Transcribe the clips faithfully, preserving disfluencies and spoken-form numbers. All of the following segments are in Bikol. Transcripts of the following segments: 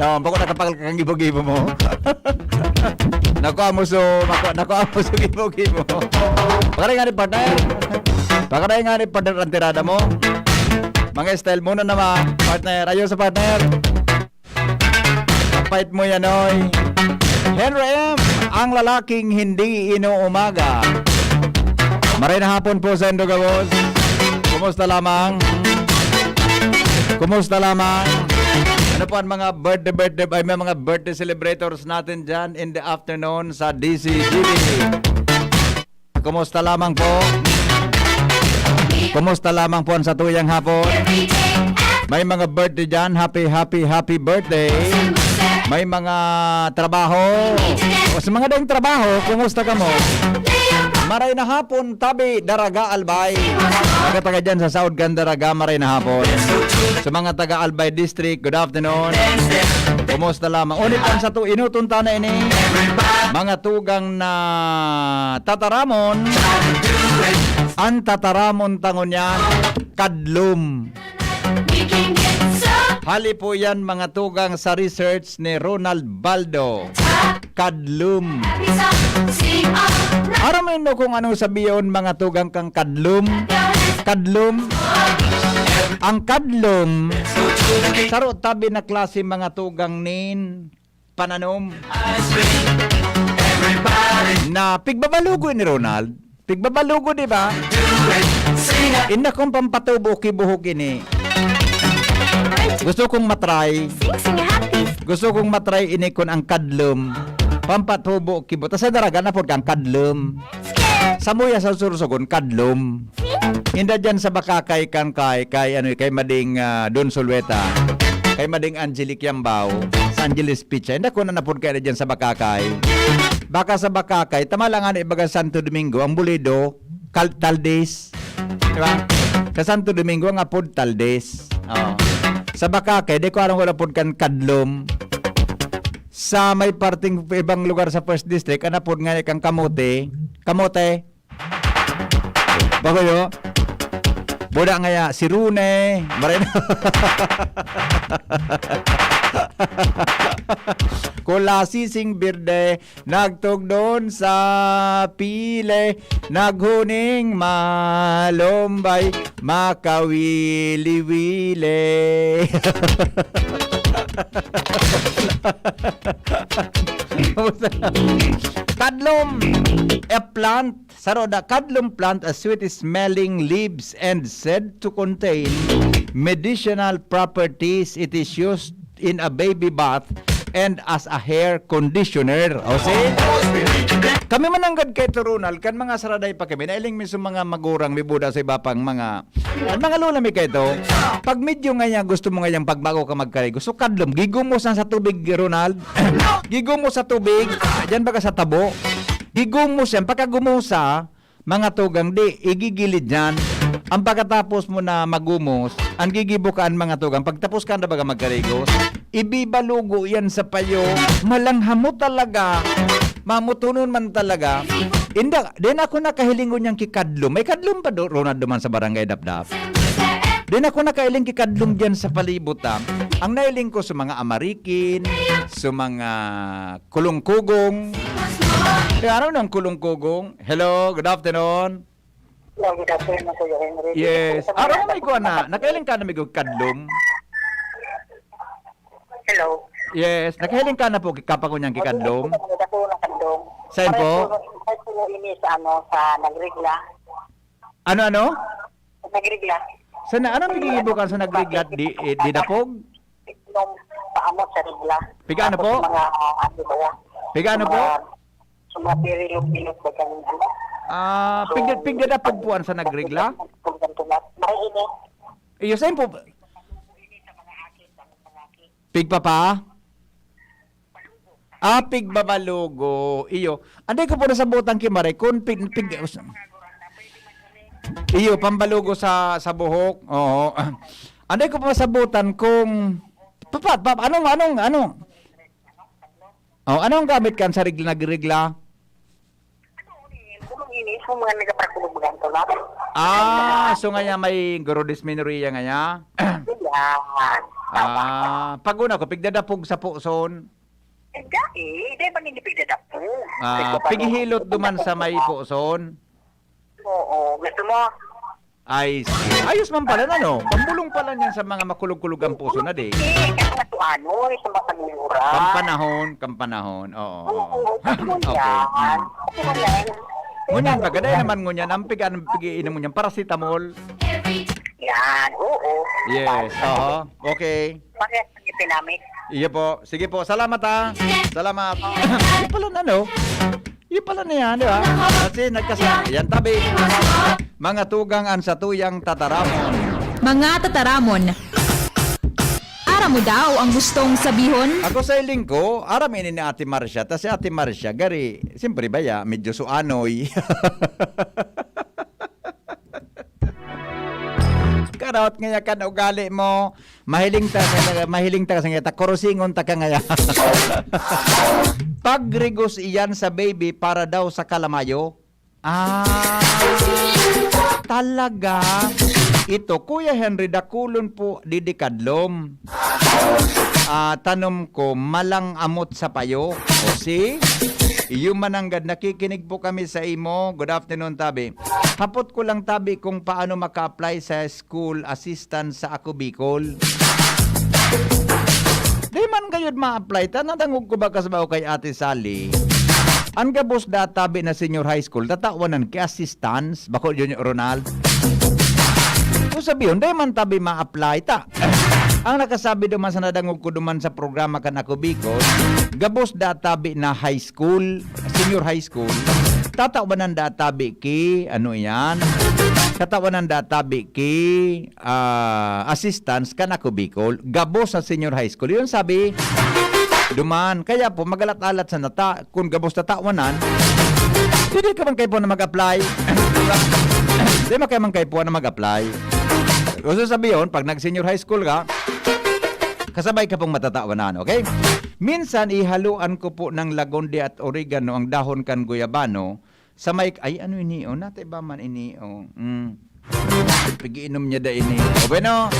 No, bako nakapakal ka kang gibo-gibo mo. Naku, amo so, naku, naku, amo so gibo-gibo mo. Pakalaingan ni partner. Pakalaingan ni partner ang tirada mo. Mga style mo na naman, partner. Ayos sa partner. Kapait mo yan, oy. Henry M, ang lalaking hindi inuumaga. Maray na hapon po sa Indo Gabos. Kumusta lamang? Kumusta lamang? Ano po ang mga birthday, birthday, ay, may mga birthday celebrators natin dyan in the afternoon sa D C G B? Kumusta lamang po? Kumusta lamang po ang satuyang hapon? May mga birthday dyan. Happy, happy, happy birthday. May mga trabaho. O sa mga daing trabaho, kumusta ka mo? Maray na hapon, tabi, Daraga, Albay. Mga taga dyan sa Saud kan Daraga, maray na hapon. Sa mga taga Albay District, good afternoon. Kumusta lamang? Unit ang sato, inuton ta na ini. Mga tugang na tataramon. Ang tataramon ta ngunyan, kadlom. Hali po yan, mga tugang, sa research ni Ronald Baldo. Kadlom. Aram mo no kung anong sabiyon, mga tugang, kang kadlom? Kadlom. Ang kadlom, saro tabi na klase, mga tugang, nin pananom na pigbabalugo ni Ronald. Pigbabalugo, di ba? Inda kong pampatubo ki buhok ini. Gusto kong matry. Sing, sing, happy. Gusto kong matry ini kun ang kadlom. Pampatubo ki buhok. Sa Daraga na pod kang kadlom. Samuya sa Sorsogon, kadlom. Inda dyan sa Bakakay kan kay, kay ano, kay Mading, ah, Don Solueta, kay Mading Angelic Yambao, sa Angeles Pizza. Inda ko na napod kay dyan sa Bakakay. Baka sa Bakakay, tama lang nga ibaga Santo Domingo, ang Bulido, Cal-, Taldes. Di ba? Sa Santo Domingo, ang apod Taldes. Oh. Sa Bakakay, di ko alam wala pod kan kadlom. Sa may parting ibang lugar sa First District, ang apod nga kang kamote, kamote, Bagoyo. Buda ngaya, si Rune. Maray na. Kula sising birde, nagtugdon sa pile, naghuning malumbay, makawili-wili. Kadlom, a plant Saro da kadlom plant, a sweet smelling leaves and said to contain medicinal properties. It is used in a baby bath and as a hair conditioner. O, see? Kami mananggad kay to, Ronald, kan mga saraday pa kami, nailing mi sa mga magurang, may buda sa iba pang mga An mga lola mi kay to, pag medyo ngaya gusto mo ngayang pagbago ka magkarigo, so kadlom, gigumos na sa tubig, Ronald. Gigumos sa tubig, diyan baga sa tabo. Gigumos yan. Pagkagumusa, mga tugang, di, igigilid yan. Ang pagkatapos mo na magumos, ang gigibo ka, an mga tugang, pagtapos ka na baga magkarigo, ibibalugo yan sa payo. Malanghamo talaga. Mamutunon man talaga. Inda, din ako nakahilingon niyang kikadlom. May kadlom pa do, Ronald, duman sa Barangay Dapdap. Din ako nakahiling kikadlom diyan sa palibot, ah. Ang nahiling ko sa mga amarikin, sa mga kulungkugong. Eh, ano nang kulungkugong? Hello, good afternoon. Hello, good afternoon, Kuya Henry. Yes. Sa mga Araw may kuha na. Nakahiling ka na may kadlom? Hello. Yes. Nakahiling ka na po kapangunyan kikadlom? Hindi po nakadlom. Saan po? Pareho po, pareho po ini sa, ano, sa nagregla. Ano, ano? Sa nagregla. Sa na, anong nagigibo ka sa nagregla at di, eh, di dapog? Yung paamot sa regla. Piga ano Tapos po? Mga, ano ba yan? Piga ano po? Mga, sa mga pirilog-bilog ba yan, ano? Ah, So, pigda-, pigdadapog po ang sa nagregla? Pagdantulat. Maray ini. Iyo, saan po? Pigpapa? Ah, pigbabalugo. Iyo. Anday ko po nasabutan ki Maray, kung pig, pig, iyo, pambalugo sa, sa buhok. Oo. Anday ko po nasabutan kung, papa, pa, anong, anong, ano? Oh, anong gamit kan sa regla, nagregla? Ano, ini, yung mga nagapakulog-bagan to, no? Ah, so ngaya may guro dysmenorrhea ngaya? Yan. Ah, pag una ko, pigdadapog sa puson. Hindi, eh. Hindi ba nini pigdadapog? Ah, Nagpapaluto. Pigihilot duman sa may puson. Oo, gusto mo? Ay, ayos man pala na, no? Pambulong pala niyan sa mga makulog-kulog ang puso na di. Eh, kasi matuanoy sa mga kanura. Kampanahon, kampanahon. Oo, Oo, oo. Gusto mo Okay. yan. Mm. Gusto mo yan. Ngunyan, Kaya bagay naman ngunyan, ang pig-, ang pig-iinom ngunyan, paracetamol. Yan, oo. Yes, oo. Okay. Parehas ng ipinamit. Iyo po. Sige po. Salamat, ha. Salamat. Iyo pala na, no? Iyo pala na yan, di ba? Kasi nagkasa-, yan, tabi. Mga tugang ang satuyang tataramon. Mga tataramon. Aram mo daw ang gustong sabihon? Ako sa hiling ko, aram ini ni Ate Marcia. Ta si Ate Marcia, gari, siyempre baya, medyo suanoy. Karaot ngaya kan ugali mo. Mahiling ta, mahiling ta kasi ngaya, ta kurusingon ta ka ngaya. Pagrigos iyan sa baby para daw sa kalamayo. Ah, talaga? Ito, Kuya Henry, dakulon po, didi kadlom. Ah, tanom ko, malang amot sa payo. O, see? Iyo mananggad, nakikinig po kami sa imo. Good afternoon, tabi. Hapot ko lang, tabi, kung paano maka-apply sa school assistance sa Ako Bicol. Di man gayud ma-apply ta, nadangog ko ba kasbaw kay Ate Sally? Ang gabos da tabi na senior high school, tatawanan ki assistance, bako yun yung Ronald. Kung sabihon, di man tabi ma-apply ta. Ang nakasabi duman sa nadangog ko duman sa programa kan Ako Bicol, gabos da tabi na high school, senior high school, tatawanan da tabi ki, ano yan? Tatawanan da tabi ki, ah, assistance kan Ako Bicol, gabos sa senior high school. Yun sabi, duman. Kaya po, magalat-alat sa nata, kung gabos tatawanan, pwede ka man kayo po na mag-apply. Di man kayo man kayo po na mag-apply. Gusto sabihin, pag nag-senior high school ka, kasabay ka pong matatawanan, okay? Minsan, ihaluan ko po ng lagonde at oregano ang dahon kan guyabano sa may, ay, ano ini, oh? Nata iba man ini, oh. Mm. Pigiinom niya da ini. O bueno,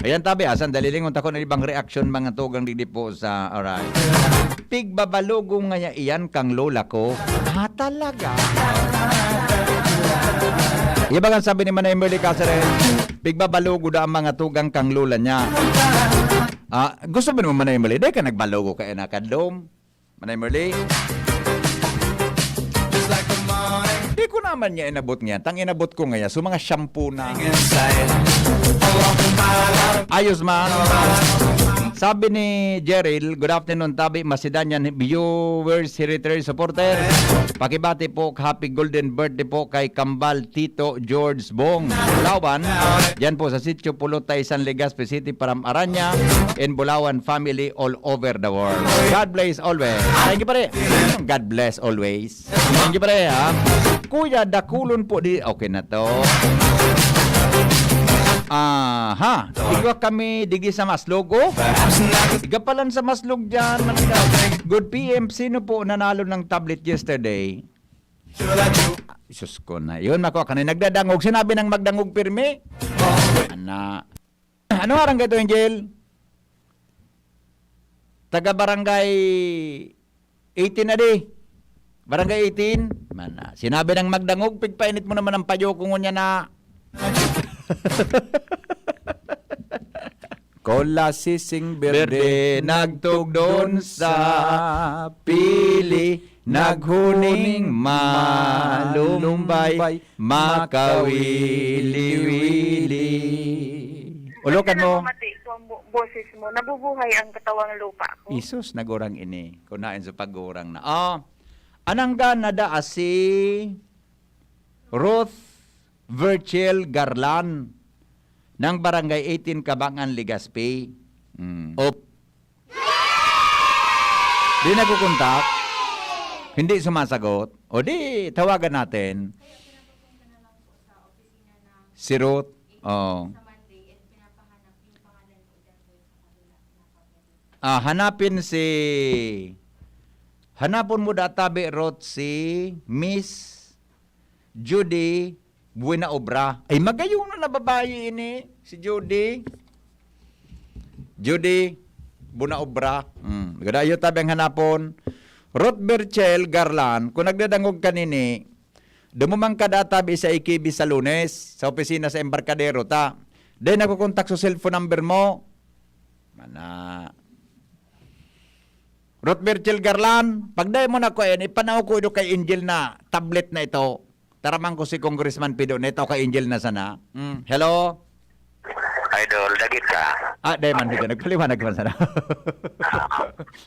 ayan tabi, ah, sandali lingon ta kun ano ibang reaksyon mga tugang digdi po sa, alright. Pigbabalugo ngaya iyan kang lola ko. Ah, talaga? Iya ba nga sabi ni Manay Merly Caceres, pigbabalugo da ang mga tugang kang lola niya. Ah, gusto ba naman Manay Merly? Dahil ka nagbalugo ka, eh, nakadlom. Manay Merly? Di ko naman niya inabot ngayon. Tang inabot ko ngayon. So, mga shampoo na. Ayos man. Sabi ni Jeril, "Good afternoon, tabi, Macedonian viewers, hereditary supporter. Pakibati po, happy golden birthday po kay Kambal Tito George Bong Lawan. Diyan po sa Sitio Pulutay, San Legazpi City, Param Aranya, and Bulawan family all over the world. God bless always." Thank you, pare. God bless always. Thank you, pare, ha? Kuya, dakulon po di, okay na to. Aha. Igwa kami digi sa Maslog, oh. Igapalan sa Maslog dyan, Manila. Good P M, sino po nanalo ng tablet yesterday? Sus ko na. Yun, mako, kanay nagdadangog. Sinabi nang magdangog pirmi. Ana. Ano harang ka ito, Angel? taga Barangay eighteen na di. Barangay eighteen. Man, ah, sinabi ng magdangog, "Pigpainit mo naman ang payo ko ngunyan na." Kola sising berde, berde, nagtugdon sa pili, naghuning malumbay, makawili-wili. Ulokan mo. Basta namamati ko ang bo-, boses mo, nabubuhay ang katawang lupa ko. Isus, nagurang ini. Kunain sa pagurang na. Ah, anang gana da si Ruth Virgil Garlan ng Barangay eighteen, Kabangan, Legazpi. Mm. Op. Di nagkukontak. Hindi sumasagot. O di, tawagan natin. Si Ruth. Oh. Ah, hanapin si, hanapon mo da tabi, Ruth, si Miss Judy Buena Obra. Ay, magayon na babayi ini, si Judy. Judy Buena Obra. Hmm. Gadayo tabi ang hanapon. Ruth Berchel Garlan, kung nagdadangog ka nini, dumuman ka da tabi sa Ikibi sa Lunes, sa opisina sa Embarcadero ta. Then nagkukontak sa cellphone number mo. Mana. Ruth Berchel Garlan, pagdai mo na ko yan, ipanao ko ito kay Angel na tablet na ito. Taraman ko si Congressman Pido na ito kay Angel na sana. Mm, hello? Idol, dagit ka? Ah, dai man, Pido. Nagpaliwanag man sana.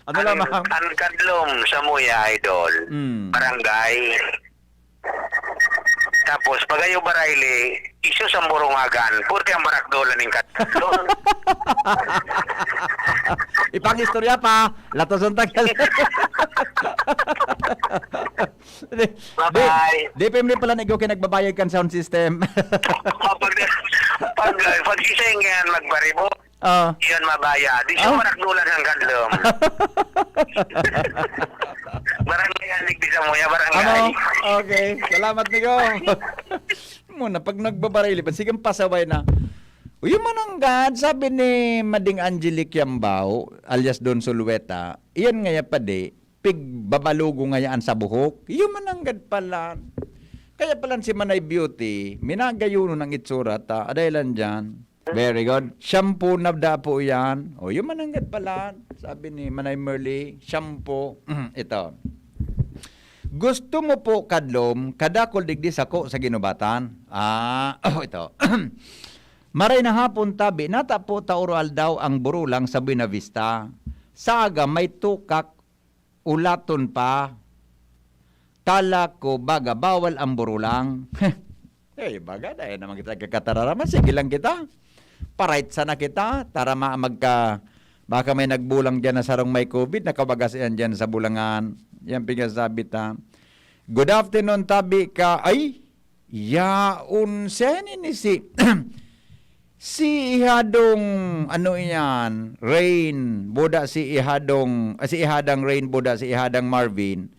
Ano lang, ma'am? Ang Kadlom sa Muya, Idol. Mm. Barangay. Tapos, pag-ayo Barayli, isus ang burungagan. Purti ang barakdolan ning Kadlom. Ipang-istorya pa. Latos ang tagal. Di, Bye-bye. Di, di pa pala nag-okay nagbabayad kan sound system. Oh, pag, pag, pag sisay nga yan, magbaribo, Ah. Yan, mabaya. Di siya Ah. marakdulan ng Kadlom. Barangay Andig di sa Muya, barangay. Ano? Okay. Salamat, Nico. Muna, pag nagbabarili pa, sige, pasaway na. Uy, mananggad, sabi ni Mading Angelique Yambao, alias Don Sulueta, iyan ngaya pa di, pigbabalugo ngayaan sa buhok. Iyo mananggad pala. Kaya pala si Manay Beauty, minagayuno ng itsura ta, aday lang dyan. Very good. Shampoo na da po yan. O, iyo mananggad pala. Sabi ni Manay Merly, shampoo. Ito. Gusto mo po, Kadlom, kadakol digdi sako sa ginubatan? Ah, oh, ito. Maray na hapon, tabi, nata po tauro aldaw ang burulang sa Buena Vista. Sa aga, may tukak, ulaton pa. Kala ko, baga, bawal ang burulang. Eh, baga, dahil naman kita kakatararaman. Sige lang kita. Parait sana kita. Tara, ma-, magka-, baka may nagbulang dyan na sarong may covid, nakabagas yan dyan sa bulangan. Yan, pinasabi ta. Good afternoon, tabi ka. Ay, yaon, seni ni si, si Ihadong, ano iyan, Rain, Buda si Ihadong, ah, si Ihadang Rain, Buda si Ihadang Marvin.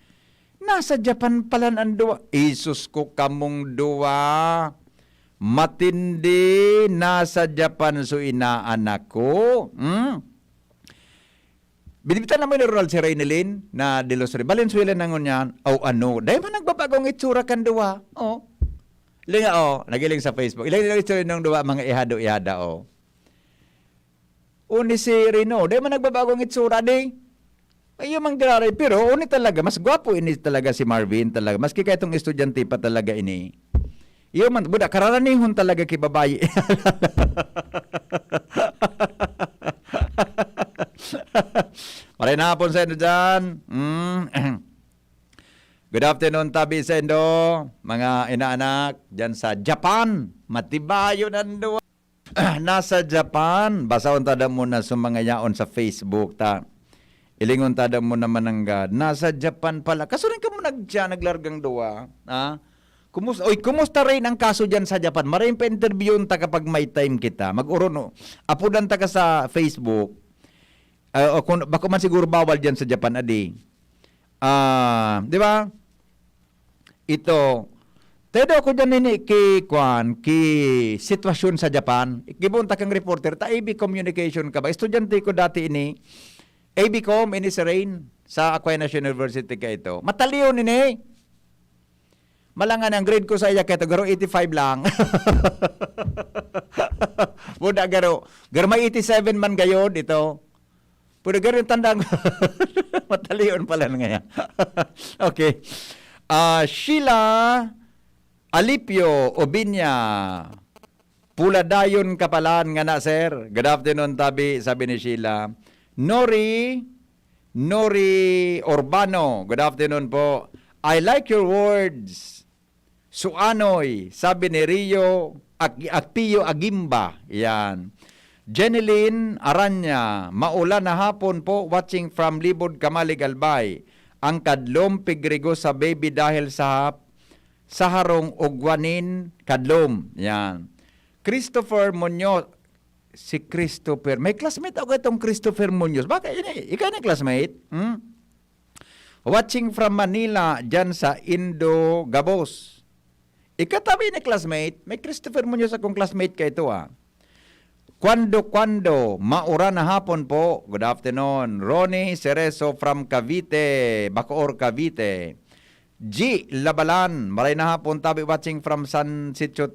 Nasa Japan palan ang duwa. Isus ko kamong duwa. Matindi, nasa Japan so inaanak ko. Hmm? Binibitang na mo ni Ronald si Raynelin na de los Re-, Valenzuela na ngunyan. O ano, dahil man nagbabagong itsura kan duwa. Oh. Linga, oh, nagiling sa Facebook. Ilang ilang itsura ng duwa, mga ihado-ihada, oh. O ni si Rino, dahil man nagbabagong itsura, di. Ay, yung mang giraray, pero uni talaga, mas gwapo ini talaga si Marvin talaga. Maski kaya itong estudyante pa talaga ini. Iyo man, buda, kararanihon talaga ki babayi. Maray na hapon sa inyo dyan. Mm. Good afternoon, tabi sa indo, mga inaanak, dyan sa Japan. Matibayon ang duwa. Nasa Japan. Basahon ta da muna sa mga yaon sa Facebook, ta. Ilingon ta da muna mananggad. Nasa Japan pala. Kaso rin ka mo nag-, siya naglargang duwa, ha? Kumus-, oy, kumusta rin ang kaso dyan sa Japan? Maraming pa-interviewon ta kapag may time kita. Mag-uron, o. Apudan ta ka sa Facebook. Ah, o kung, bako man siguro bawal dyan sa Japan, adi. Ah, di ba? Ito, tedo ako dyan ini ki, kwan, ki sitwasyon sa Japan. Giboon ta kang reporter, ta A B communication ka ba? Estudyante ko dati ini, A B Com, ini si Rain, sa Aquinas University kaito. Matalion ini. Malangan ang grade ko sa iya kaito, garo eighty-five lang. Buda garo. Garo may eighty-seven man gayod ito. Buda garo yung tandang. Matalion pala nga yan. Okay. Ah, Sheila Alipio Obinya. Pula dayon kapalan nga na, sir. Good afternoon, tabi, sabi ni Sheila. Nori, Nori Urbano, good afternoon po. I like your words. Suanoy, sabi ni Rio Ak-, Akpio Agimba. Yan. Jeneline Aranya, maulan na hapon po, watching from Libod, Camalig, Albay. Ang kadlom pigrigo sa baby dahil sa hap-, sa harong ugwanin kadlom. Yan. Christopher Muñoz, si Christopher. May classmate ako itong Christopher Muñoz. Baka yun eh. Ikaw na classmate? Hmm? Watching from Manila, dyan sa Indo Gabos. Ikatabi na classmate, may Christopher Muñoz akong classmate ka ito ah. Kwando, kwando, maura na hapon po. Good afternoon. Ronnie Cerezo from Cavite, Bacoor, Cavite. G Labalan, maray na hapon, tabi watching from San Sitio,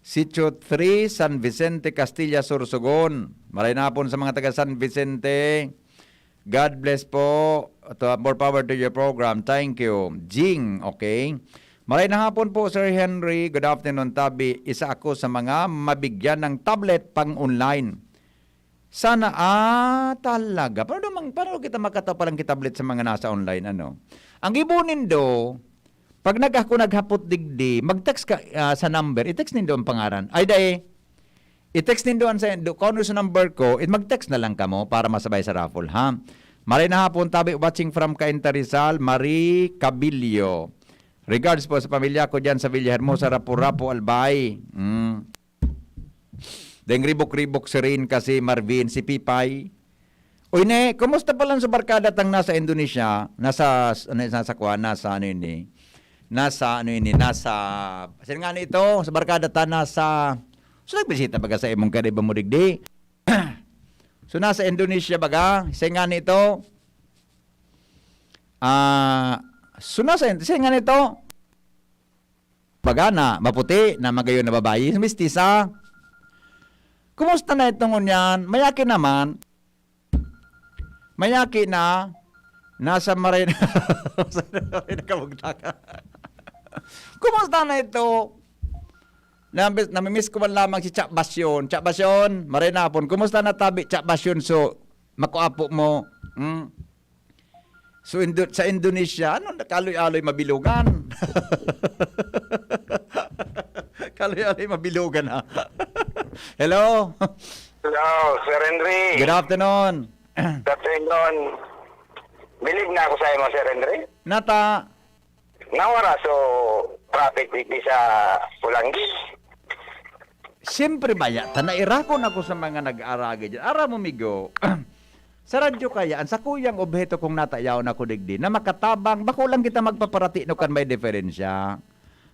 Sitio three, San Vicente, Castilla, Sorsogon. Maray na hapon sa mga taga San Vicente. God bless po. To, more power to your program. Thank you. Jing, okay. Maray na hapon po, Sir Henry. Good afternoon, tabi. Isa ako sa mga mabigyan ng tablet pang online. Sana, ah, talaga. Paano naman, paano kita makataw palang kitablet sa mga nasa online, ano? Ang gibo nindo, pag nag-, ako naghapot digdi, mag-text ka, ah, sa number, i-text nindo ang pangaran. Ay, dai, i-text nindo ang sa, do, kung ano sa number ko, it mag-text na lang kamo para masabay sa raffle, ha? Maray na hapon, tabi, watching from Cainta, Rizal, Marie Cabilio. Regards po sa pamilya ko dyan sa Villahermosa, Rapu-Rapu, Albay. Mm. Deng ribok-ribok si Rin kasi Marvin, si Pipay. Uy, ne, kumusta palan sa barkada tang nasa Indonesia? Nasa, nasa, nasa, kuwan, nasa ano yun eh? Nasa ano yun eh? Nasa, saan nga na ito? Sa barkada ta, nasa, so nagbisita baga sa imong kaiba mo digdi? So nasa Indonesia baga? Saan nga na ito? Ah, so nasa, saan nga na ito? Baga na, maputi, na magayon na babayi, mistisa. Kumusta na itong ngunyan? Mayaki naman. Mayaki na, nasa maray na, maray na kabugtakan. Kumusta na ito? Nabis-, namimiss ko man lamang si Cha Basyon. Cha Basyon, maray na hapon. Kumusta na tabi, Cha Basyon? So, makuapo mo. Hmm? So, Indo-, sa Indonesia, ano, kaloy-aloy mabilugan? Kaloy-aloy mabilugan, ha? Hello? Hello, Sir Henry. Good afternoon. Good afternoon. Bilib na ako sa imo, Sir Henry. Nata. Nawara so traffic digdi sa Pulanggi. Siyempre, baya, ta nairakon ako sa mga nag-aaragay dyan. Ara mo, migo, sa radyo kaya, ang sakuyang obheto kung natayaon ako digdi, na makatabang, bako lang kita magpaparati no kan may diferensya.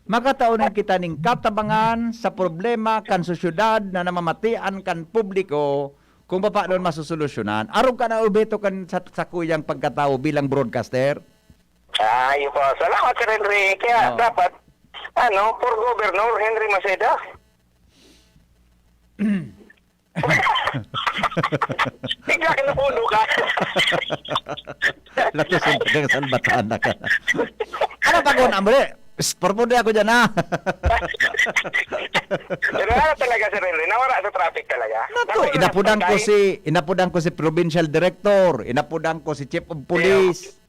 Makataonan kita ning katabangan sa problema kan sosyedad na namamatian kan publiko kung papaano masusolusyonan. Arog ka na obheto kan sa, sakuyang pagkatawo bilang broadcaster? Ay, po. Salamat, Sir Henry. Kaya Oo. dapat, ano, for Governor, Henry Maceda. Bigla ka napuno ka. Latos yung tagang salbatana ka. Ano pa kung amre? Psst, porponde ako dyan, ha? Pero ano talaga, Sir Henry? Nawara sa traffic talaga. Nato, Napuno inapudan ng ko pagkain. si, inapudan ko si provincial director, inapudan ko si chief of police.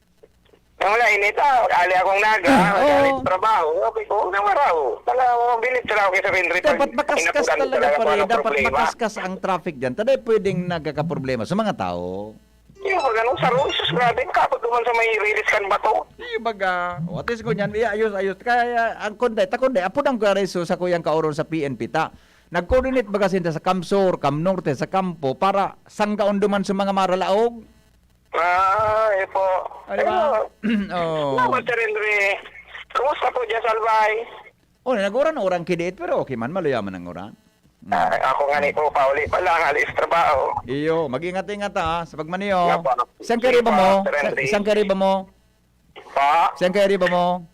Ang wala, inita, ali akong naga, Oo. galing sa trabaho. Sabi ko, nawara, oh. Talaga, mabilis sila ako kay Sir Henry. Dapat Pag makaskas inapudan talaga talaga, kung pare, anong dapat problema. makaskas ang traffic dyan. Taday pwedeng nagkakaproblema sa mga tao. Yung pag anong saro, sus, grabe, kapag duman sa may release kan bato. Yung baga, o, at least ko niyan, iayos-ayos. Kaya, ang kunday, ta kunday, apo ng Gariso sa kuyang kaoron sa P N P ta. Nag-coordinate baga sinda sa Camp Sur, Camp Norte, sa Kampo, para sanggaon duman sa mga maralaog? Ah, eh po. Ano ba? Pero, Oo. salamat, Sir Henry. Kumusta po dyan sa Albay? Oh, nag-uran-uran kidiit, pero okay man, maluya man ang uran. Ah, ako nga ni po, pauli pa lang, alis trabaho. Iyo, mag-ingat-ingat, ha, sa pagmaneho. Nga po. Saan ka riba mo? Sa, saan ka riba mo? Pa? Saan ka riba mo?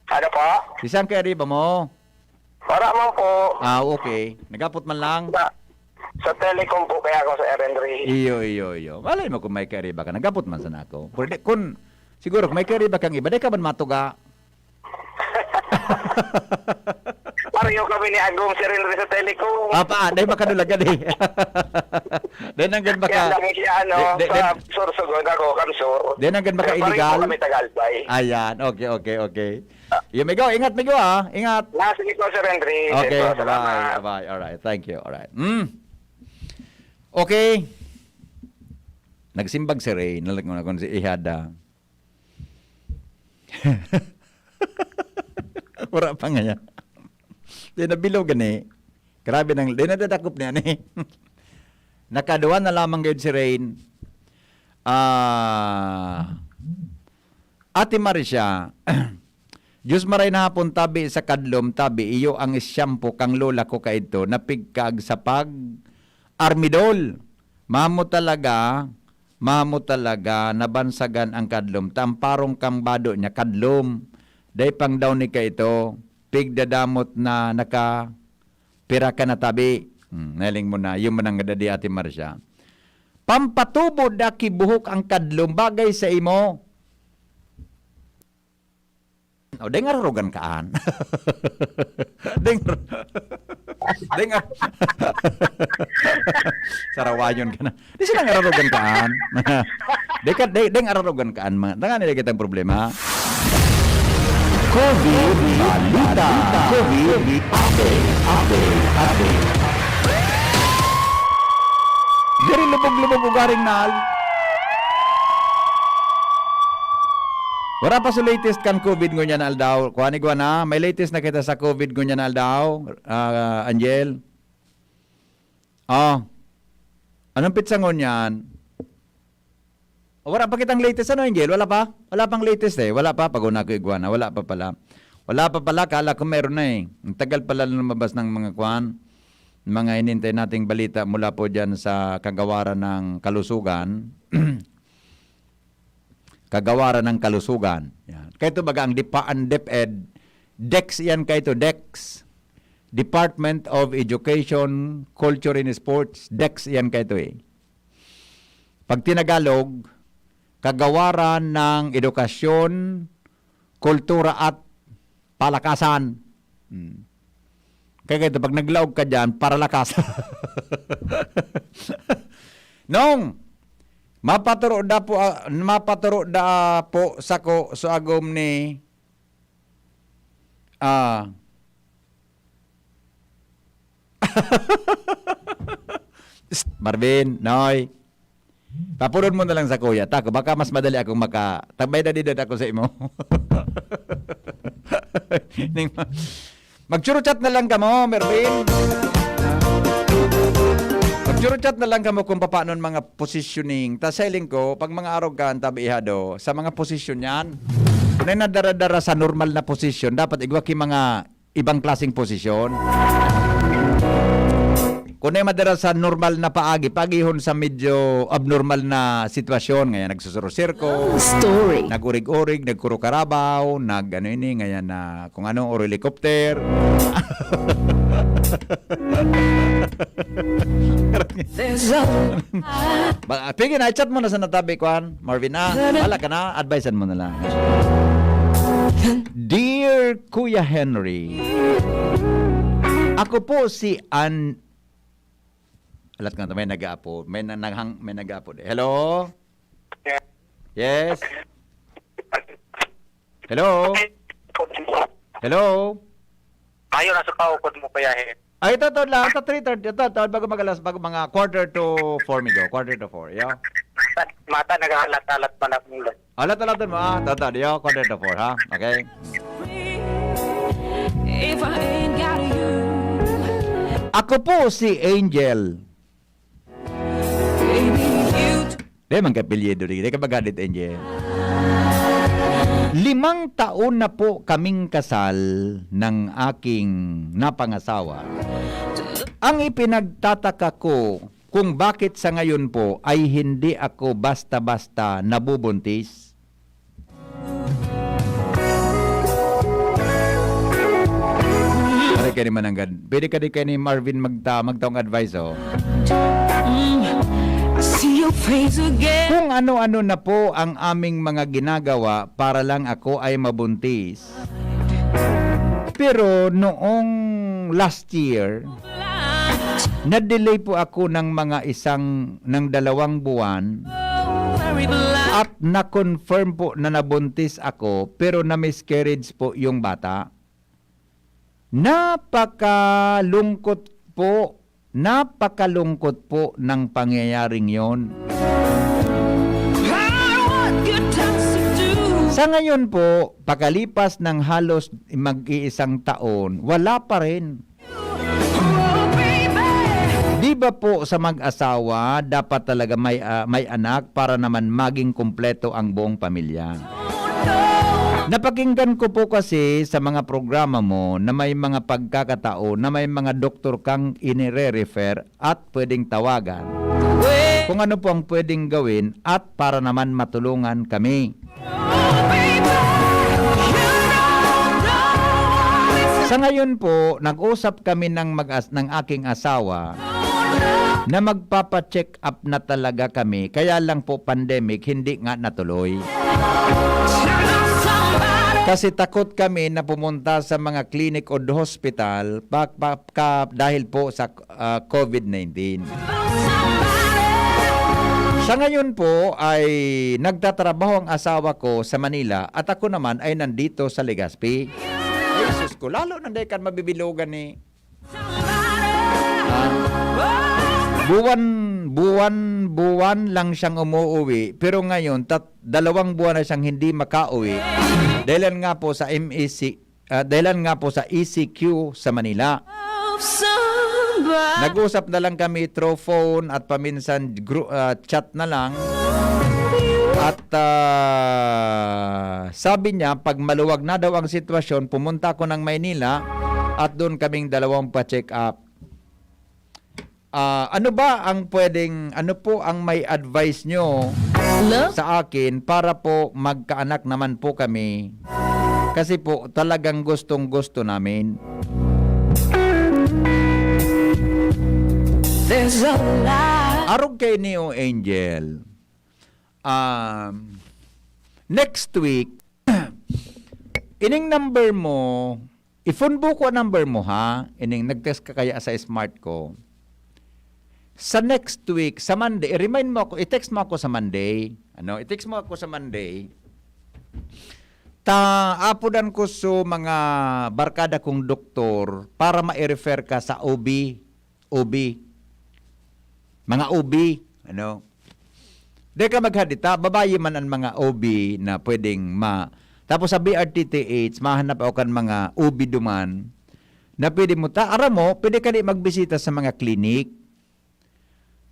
Ano pa? Si saan ka riba mo? Wala man po. Ah, okay. Nagapot man lang. Sa, sa Telecom po kaya ako sa R N R. Iyo, iyo, iyo. Malay mo kung may kariba ka. Nagapot man sana ako. Pwede, kung, siguro, kung may kariba kang iba, di ka man matuga. Pareho kami ni Agong, Sir Henry, sa Telecom. Ah, pa, dahil makadulag ka, di. Dahil hanggang baka, Kaya lang siya, ano, di, di, sa di, Sorsogon, ako, Kamsur. Dahil hanggang baka Pero pareho illegal. Kami taga-Albay. Ayan, okay, okay, okay. Yun, Migo, ingat, Migo, ah. Ingat. Na, sige po, Sir Henry. Okay, Sige po, salamat. Bye, bye. Alright, thank you. Alright. Mm. Okay. Nagsimbag si Ray, nalag mo na kung si Ihada. Wala pa nga yan. Di nabilog gani. Grabe nang, di nadadakop niya ni. Nakaduwa na lamang gayud si Rain. Ah, Ate Marcia, Diyos maray na hapon, tabi sa kadlom, tabi, iyo ang isyampo kang lola ko kaidto, napigkag sa pag armidol. Mamo talaga, mamo talaga, nabansagan ang kadlom. Tamparong kang bado niya, kadlom. Day pang daw ni kaito, pigdadamot na naka pira ka na tabi. Hmm, naling mo na. Yun man ang nadadi, Ate Marcia. Pampatubo da ki buhok ang kadlom, bagay sa imo. O, deng arurugan kaan. Deng, deng, sarawayon ka na. Di sila ngararugan kaan. Di ka, di, di ngararugan kaan, mga, tanga nila kitang problema. COVID Balita. COVID Update, update, update. Diri lubog-lubog ugaring nal. Wala pa sa latest kan COVID ngunyan na aldaw. Kuha ni Guana, may latest na kita sa COVID ngunyan na aldaw, ah, Angel. Oh. Anong pitsa ngunyan? Wala pa kitang latest, ano, Angel? Wala pa? Wala pang latest, eh. Wala pa, pag una ko igwa na. Wala pa pala. Wala pa pala, kala ko meron na, eh. Ang tagal pala lumabas ng mga kwan, mga inintay nating balita mula po dyan sa kagawaran ng kalusugan. Kagawaran ng kalusugan. Yan. Kaya ito baga ang DepEd, DepEd, DEX yan kaito, DEX. Department of Education, Culture and Sports, DEX yan kaito eh. Pag tinagalog, kagawaran ng edukasyon, kultura at palakasan. Hmm. Kaya ganito, pag naglaog ka dyan, paralakas. Nung mapaturo da po, ah, mapaturo da po sako so agom ni, ah, Psst, Marvin, Noy. Papuron mo na lang sa kuya. Tako, baka mas madali akong maka-, tabay na din ako sa imo. Ning ma-, magchurchat na lang kamo, Marvin. Magchurchat na lang kamo kung paano ang mga positioning. Ta sa hiling ko, pag mga arogan, tabi ihado, sa mga posisyon yan, kung na nadara-dara sa normal na posisyon, dapat igwa ki mga ibang klaseng posisyon. Kung na madara sa normal na paagi, paagihon sa medyo abnormal na sitwasyon. Ngayon, nagsusuro-sirko, Story. Nag-urig-urig, nagkurukarabaw, nag-ano ini, ngayon na kung ano, or helicopter. There's a Ba, pigi na, chat mo na sa natabi, kwan, Marvin, ah. Wala ka na, advisean mo na lang. Dear Kuya Henry, ako po si An-, alat nga, may nag-aapo. May na-, naghang-, may nag-aapo. Hello? Yes? Hello? Hello? Ayo, nasa kaukod mo, Kuya Hen. Ay, ito, ito lang. Sa three thirty, ito, ito, bago mag-alas, bago mga quarter to four, Migo. Quarter to four, yo. Mata, nag-aalat-alat pa na kung lo. Alat-alat mo, ah. Ito, ito, yo, quarter to four, ha? Okay? If I ain't got you, Ako po si Angel. Baby, you Di man ka apelyido, di, di ka magalit, Angel. Limang taon na po kaming kasal ng aking napangasawa. Ang ipinagtataka ko kung bakit sa ngayon po ay hindi ako basta-basta nabubuntis. Pare kayo ni Mananggad. Pwede ka di kayo ni Marvin magta magtaong advice, oh. Mm, I see your face again. Kung ano-ano na po ang aming mga ginagawa para lang ako ay mabuntis. Pero noong last year, na-delay po ako ng mga isang, ng dalawang buwan. At na-confirm po na nabuntis ako, pero na-miscarriage po yung bata. Napakalungkot po, napakalungkot po ng pangyayaring yon. Sa ngayon po, pakalipas ng halos mag-iisang taon, wala pa rin. Di ba po sa mag-asawa, dapat talaga may, ah, may anak para naman maging kumpleto ang buong pamilya? Napakinggan ko po kasi sa mga programa mo na may mga pagkakataon na may mga doktor kang inire-refer at pwedeng tawagan. Kung ano po ang pwedeng gawin at para naman matulungan kami. Sa ngayon po, nag-usap kami ng mag-as ng aking asawa na magpapa-check up na talaga kami. Kaya lang po pandemic, hindi nga natuloy. Kasi takot kami na pumunta sa mga clinic o hospital pa, pa, ka, dahil po sa, ah, COVID nineteen. Sa ngayon po ay nagtatrabaho ang asawa ko sa Manila at ako naman ay nandito sa Legazpi. Ay, sus ko, lalo na dahil kan mabibilugan ni Ah, buwan, buwan, buwan lang siyang umuuwi, pero ngayon, tat-, dalawang buwan na siyang hindi makauwi. Dahilan nga po sa M E C, ah, dahilan nga po sa E C Q sa Manila. Nag-usap na lang kami through phone at paminsan gru-, ah, chat na lang. At, ah, sabi niya, pag maluwag na daw ang sitwasyon, pumunta ako ng Maynila at doon kaming dalawang pa-check up. Ah, ano ba ang pwedeng, ano po ang may advice nyo Hello? sa akin para po magkaanak naman po kami? Kasi po, talagang gustong-gusto namin. There's a light. Arog kay Neo Angel. Um, next week, ining number mo, i-phone book ko ang number mo, ha? Ining nag-text ka kaya sa smart ko. Sa next week, sa Monday, i-remind mo ako, i-text mo ako sa Monday. Ano, i-text mo ako sa Monday. Ta, apodan ko so mga barkada kong doktor para ma-refer ka sa O B, O B. Mga O B, ano. Di ka maghadita, babayi man ang mga O B na pwedeng ma-, tapos sa B R T T H, mahanap ako kan mga O B duman na pwede mo, ta, aram mo, pwede ka di magbisita sa mga clinic.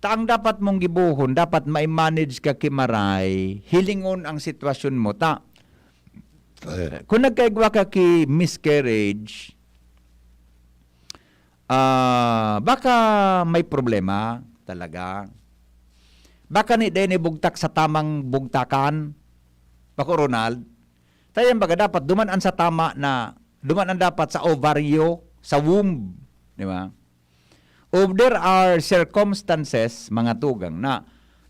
Ta, ang dapat mong gibohon, dapat ma-manage ka ki Maray, hilingon ang sitwasyon mo. Ta, kung nagkaigwa ka ki miscarriage, ah, baka may problema talaga. Baka ni dai nibugtak sa tamang bugtakan, Paku Ronald. Tayan baga dapat duman an sa tama na, duman an dapat sa ovaryo, sa womb, di ba? Or there are circumstances, mga tugang, na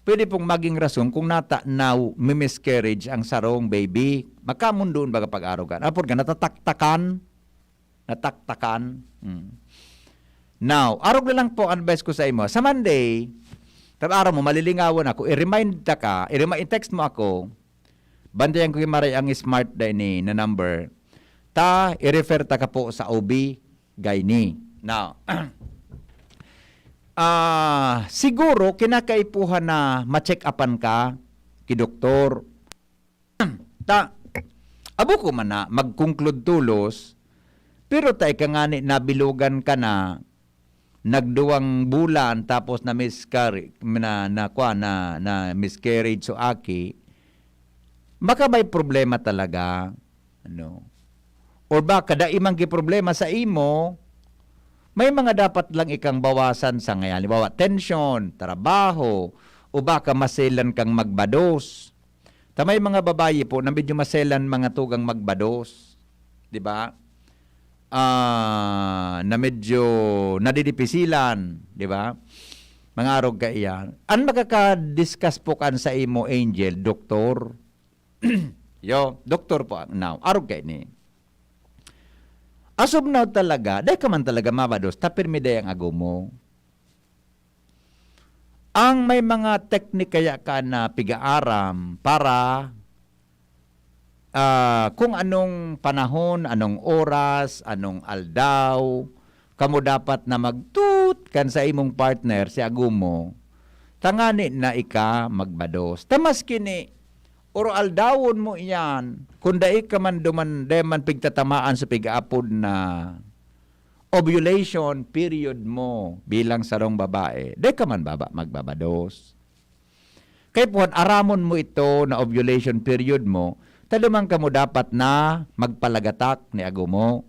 pwede pong maging rason kung nata-, na miscarriage ang sarong baby. Makamundon baga pag-arogan. Apod ka, natataktakan, nataktakan. Hmm. Now, arog na lang po advice ko sa imo. Sa Monday, tab-, aram mo, malilingawon ako, i-remind ta ka, i-remi-, i-text mo ako, bantayan ko ki Maray ang smart da ini na number. Ta, i-refer ta ka po sa O B, gynae. Now, ah, siguro, kinakaipuhan na ma-check upan ka ki doktor. Ta, abo ko man na mag-conclude tolos, pero ta ika ngani nabilugan ka na, nagduwang bulan, tapos na-miscarry-, na, na, kwa, na, na miscarriage so aki, baka may problema talaga, ano? Or baka dai man ki problema sa imo, May mga dapat lang ikang bawasan sa ngayon. Halimbawa, tensyon, trabaho, o baka maselan kang magbados. Ta may mga babayi po na medyo maselan mga tugang magbados, 'di ba? Ah, na medyo nadidipisilan, 'di ba? Mga arog kaiyan. An makaka-discuss po kan sa imo, Angel, doktor. Yo, doktor po ang now. Arog kaini. As of now talaga, dai ka man talaga mabados, ta pirmi dai ang agom mo. Ang may mga teknik kaya ka na pigaaram para, ah, kung anong panahon, anong oras, anong aldaw, kamo dapat na magtut kan sa imong partner, si agom mo, tangani na ika magbados. Ta maski ni oro-aldawon mo iyan, kung dai ka man duman, dai man pigtatamaan sa pig-aapod na ovulation period mo bilang sarong babae, dai ka man baba magbabados. Kay puhan, aramon mo ito na ovulation period mo, ta duman kamo dapat na magpalagatak ni agom mo.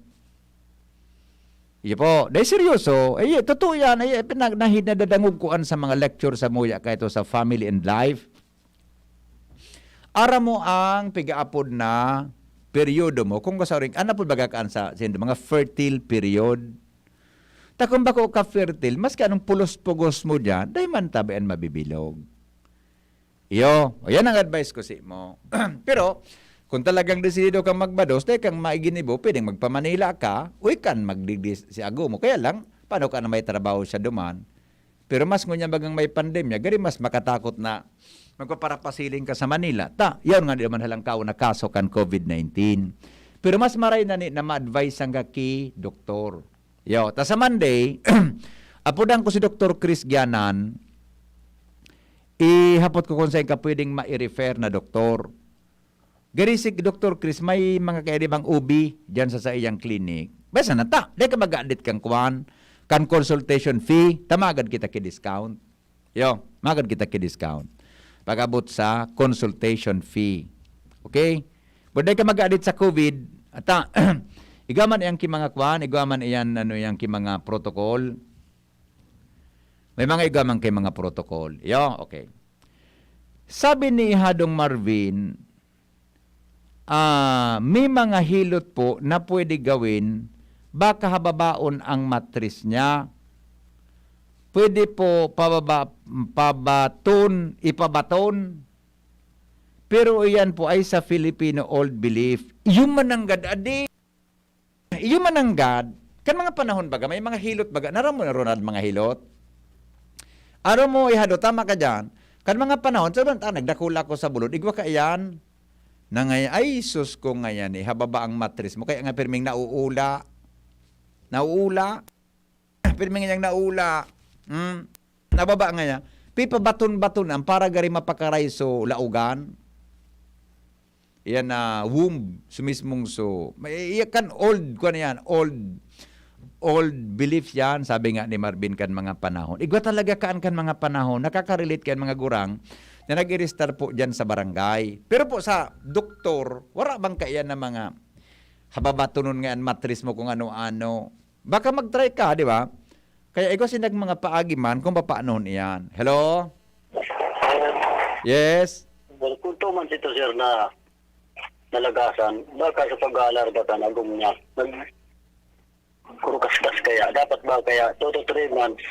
Iyo po, dai seryoso. Ay, totoo yan. Ay, pinag-, nahid na dadangog ko an sa mga lecture sa muya kaito sa Family and Life. Aram mo ang pigaapod na peryodo mo. Kung kasaring, ano po baga kaan sa, sa Indo, mga fertile period. Ta kung bako ka fertile, maski anong pulos-pugos mo diyan, dai man tabi an mabibilog. Iyo, o yan ang advice ko sa imo. Pero, kung talagang desidido kang magbados, dai kang maiginibo, pwedeng magpa-Manila ka, uy kan magdigdi si agom mo. Kaya lang, paano ka na may trabaho siya duman? Pero mas ngunyan bagang may pandemya, gari mas makatakot na magpaparapasiling ka sa Manila. Ta, yaon nga di naman halangkaw na kaso kan COVID nineteen. Pero mas maray na ni na ma-advise ang ki doktor. Yo, ta sa Monday, apudan ko si Doktor Chris Gianan, ihapot ko kung saan ka pwedeng ma-refer na doktor. Gari si Doktor Chris, may mga kaidibang O B diyan sa saiyang clinic. Basta na ta, di ka mag-adit kang kwan, kan consultation fee, ta magad kita ki-discount. Yo, magad kita ki-discount. Pag-abot sa consultation fee. Okay? But di ka mag-adit sa COVID, ata, igwa man iyang ki mga kwan, igwa man iyan, ano, iyang ki mga protocol. May mga igwa man kay mga protocol. Yo, okay. Sabi ni Hadong Marvin, ah, may mga hilot po na pwede gawin, baka hababaon ang matris niya. Pwede po pababa, pabaton, ipabaton. Pero iyan po ay sa Filipino old belief. Iyo mananggad, adi. Iyo mananggad, kan mga panahon baga, may mga hilot baga. Naram mo na, Ronald, mga hilot? Aram mo, ihado, tama ka diyan. Kan mga panahon, sa ah, nagdakula ko sa bulod, igwa ka iyan. Na ngay-, ay, sus ko ngayan, eh, hababa ang matris mo. Kaya nga, pirming nauula. Nauula. Pirmi ngayang naula. Hmm? Nababa ngaya. Pipabaton-baton an para gari mapakaray so laogan. Iyan na womb, so mismong so. May, iya kan old, kuwan na yan, old, old belief yan, sabi nga ni Marvin kan mga panahon. Igwa talaga kaan kan mga panahon, nakaka-relate kan mga gurang na nag-iristar po dyan sa barangay. Pero po sa doktor, wala bang kaiyan na mga hababatonon nga an matris mo kung ano-ano? Baka mag-try ka, di ba? Kaya igwa sinda mga paagi man kung papaanohon iyan. Hello? Yes? Well, kung tuman sito, sir, na nalagasan, baka sa pag-aalarga ka na gumya, nagkurukaskas kaya, dapat ba kaya two to three months,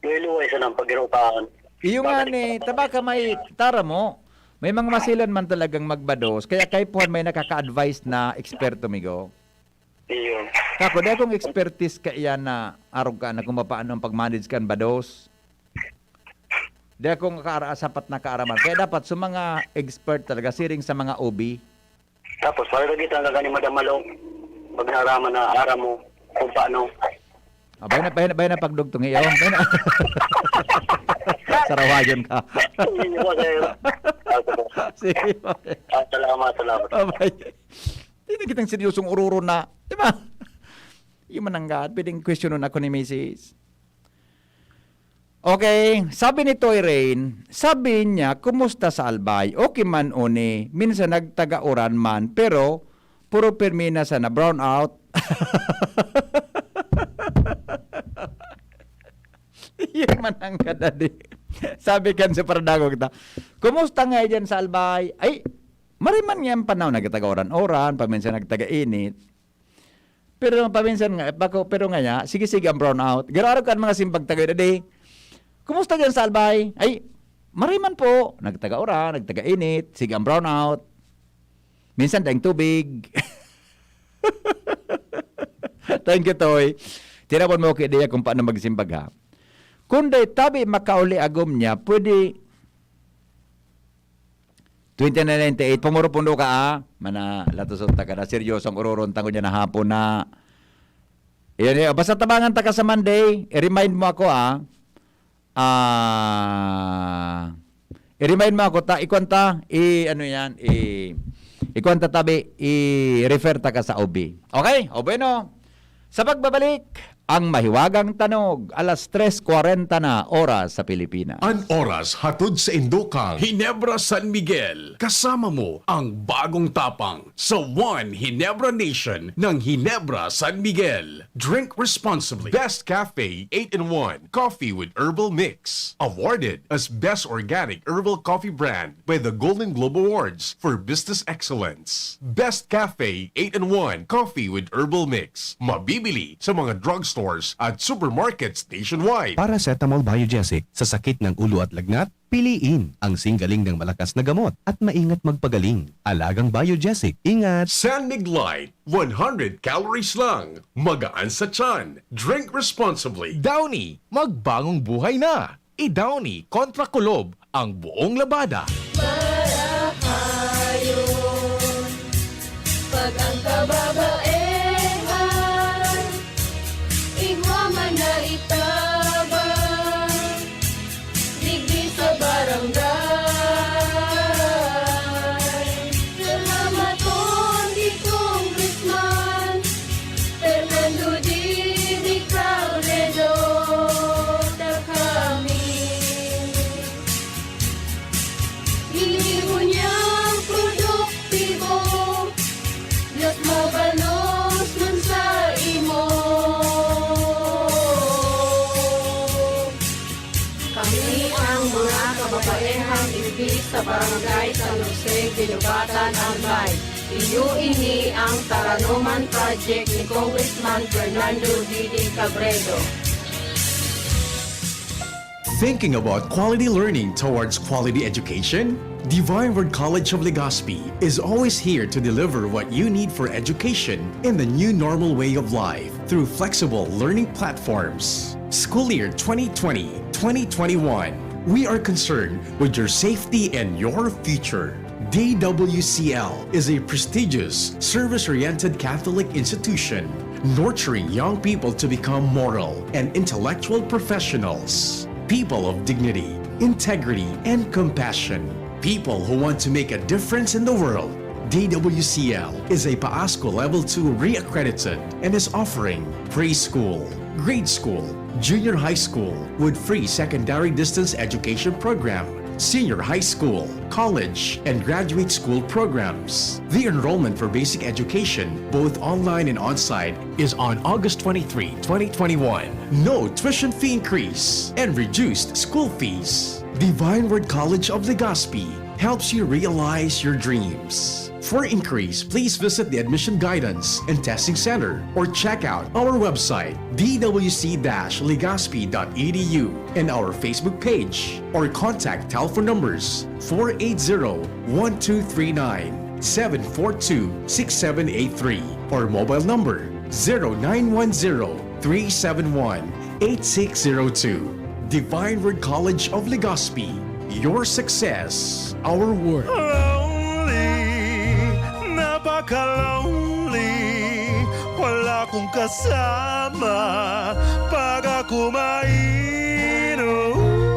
luway-luway sa nang paghirukahan? Iyo nga Bakit ni, ka tabaka may tara mo. May mga masilan man talagang magbados, kaya kaipuhan may nakaka-advise na eksperto, migo. Iyo. Kako, di akong expertise kaiyan na arog ka na kung paano ang pag-manage kan bados. Di akong kaara-, sapat na kaaraman. Kaya dapat sa mga expert talaga, siring sa mga O B. Tapos, para lagi talaga ni Madam Malo, pag naaraman na aram mo kung paano. Ah, bay na, bay na, bay na pagdugtong iyo. Bay na. Sarawayon ka. Hindi po, sir. Ah, sige po. Sige, okay. Ah, salamat, salamat. Abay. Di na kitang seryosong ururo na. Di ba? Yung mananggad, pwedeng questionon ako ni misis. Okay, sabi ni Toy Rain, sabi niya, "Kumusta sa Albay? Okay man, uni? Minsan nagtaga-uran man, pero puro permina sana, brown out." Yun man ang kadadi. Sabi kan Super Dagog ta, "Kumusta nga diyan sa Albay?" Ay, mariman nga ang panahon, nagtagauran-uran, paminsan nagtagainit. Pero paminsan nga, bako, pero ngaya, sige-sige ang brownout. Garo-garo kan mga simbag taga dadi. "Kumusta diyan sa Albay?" "Ay, mariman po. Nagtagauran, nagtagainit, sige ang brownout. Minsan daing tubig." Thank you, Toy. Tinapon mo ko ideya kung paano magsimbag, ha? Kung dai tabi makauli agom niya, pwede twenty-nine ninety-eight, pumuro-pundo ka, ah. Mana, latoson ta ka na. Seryoso ang uroron tango niya na hapon na. Iyan, iyan. Basta tabangan ta ka sa Monday, i-remind mo ako, ah. Ah, i-remind mo ako, ta, ikwan ta, i, ano yan, i, ikwan ta tabi, i-refer ta ka sa O B. Okay? O bueno. Sa pagbabalik, ang mahiwagang tanog, alas tres kwarenta na oras sa Pilipinas. An oras hatod sa indokang Ginebra San Miguel. Kasama mo ang bagong tapang sa One Ginebra Nation ng Ginebra San Miguel. Drink responsibly. Best Cafe eight-in-one Coffee with Herbal Mix. Awarded as Best Organic Herbal Coffee Brand by the Golden Globe Awards for Business Excellence. Best Cafe eight-in-one Coffee with Herbal Mix. Mabibili sa mga drugstores at supermarkets nationwide. Paracetamol Biogesic sa sakit ng ulo at lagnat, piliin ang singgaling ng malakas na gamot at maingat magpagaling. Alagang Biogesic, ingat! San Mig Light, one hundred calories lang. Magaan sa tiyan. Drink responsibly. Downy, magbagong buhay na! I-Downy kontra kulob ang buong labada. Marahayon, pag ang kababaehan, igwa man na itabang, digdi sa barangay. Salamaton ki Congressman Fernando Didi Cabredo, ta kami. Ini ngunyan produktibo, mas mabalos man sa imo. Kami ang mga kababaehang igdi sa Barangay San Jose, Guinobatan, Albay. Iyo ini ang Taranoman Project ni Congressman Fernando Didi Cabredo. Thinking about quality learning towards quality education? Divine Word College of Legazpi is always here to deliver what you need for education in the new normal way of life through flexible learning platforms. School year twenty twenty, twenty twenty-one, we are concerned with your safety and your future. D W C L is a prestigious, service-oriented Catholic institution, nurturing young people to become moral and intellectual professionals, people of dignity, integrity, and compassion, people who want to make a difference in the world. D W C L is a PAASCU Level two re-accredited and is offering preschool, grade school, junior high school with free secondary distance education program, senior high school, college, and graduate school programs. The enrollment for basic education, both online and on-site, is on August twenty-three, twenty twenty-one. No tuition fee increase and reduced school fees. Divine Word College of Legazpi helps you realize your dreams. For inquiries, please visit the Admission Guidance and Testing Center or check out our website, d w c dash legazpi dot e d u, and our Facebook page, or contact telephone numbers four eight zero, one two three nine, seven four two, six seven eight three, or mobile number zero nine one zero, three seven one, eight six zero two. Divine Word College of Legazpi, your success, our work. Lonely, napaka-lonely, wala kong kasama pag ako mainom.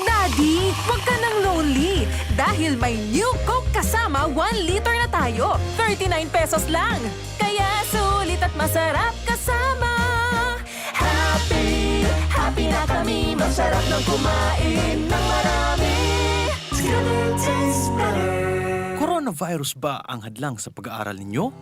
Daddy, wag ka nang lonely dahil may New Coke Kasama one liter na tayo. Thirty-nine pesos lang. Kaya sulit at masarap kasama. Happy, happy na kami. Masarap nang kumain ng marami. It's gonna taste better. Coronavirus ba ang hadlang sa pag-aaral ninyo?